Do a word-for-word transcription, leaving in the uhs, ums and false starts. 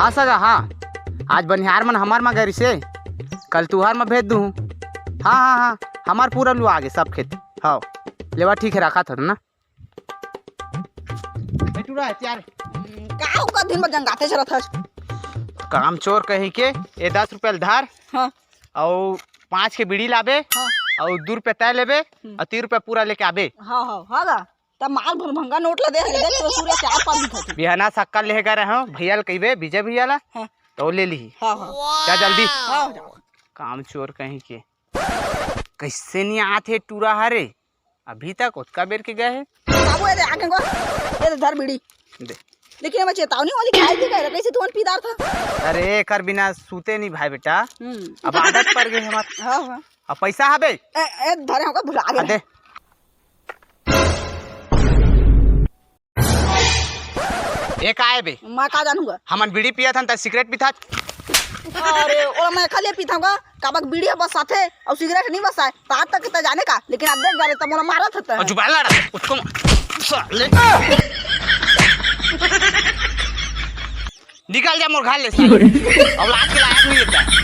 हाँ सगा, हाँ, आज बनिहार मन हमर म गए रिसे, कल तुहर म भेज दूहूँ। हाँ, हाँ, हाँ, हमर पूरा लुआ गे सब खेत। हाँ, लेवा ठीक हे, रखत हँव ना। ए टूरा, तैयार हे। का हो, का दिन भर जंगाते चलत हस? काम चोर कहीं के, ए दस रुपया ल धर, हाँ। अउ पाँच के बीड़ी लाबे, हाँ। अउ दू रुपया तैं लेबे, हम्म। अउ तीन रुपया पूरा लेके आबे। हाँ, हाँ, हाँ गा। तब माल भर महंगा नोट ला दे हरे, देख तो सूर्य चार पाँच दिखत हे। बिहाना सक्कर लेहे गए रहेंव, भैया ल कहिबे, विजय भैया ला, हाँ। त ओ ले लिही। हाँ, हाँ। जा जल्दी। हाँ, जा। काम चोर कहीं के। कइसे नइ आत हे टूरा हरे? अभी तक ओतका बेर के गए हे। बाबू, ए दे, आगे को। ए दे, धर बीड़ी। दे। लेकिन एमा चेतावनी वाली काय के कहे रहे, कइसे तुमन पी डारथा? अरे, एकर बिना सूते नइ भाई बेटा। हम्म। अब आदत पड़ गे हमर। हाँ, हाँ। अब पैसा हबे? ए, ए, धरे होगा, भुला गे। दे। ए का ए बे? मैं का जानहूँ गा? हमन बीड़ी पियत हन, त सिगरेट पीथस। अरे, ओला मैं खाली पीथंव गा, काबर बीड़ी ह बसाथे अउ सिगरेट नइ बसाय। त आज तक त जाने का, लेकिन अब देख जा रे, त मोला मारत हस। अउ जुबान लड़ा, उसको साले। निकल जा मोर घर ले साले। औलाद के लायक नइ हे।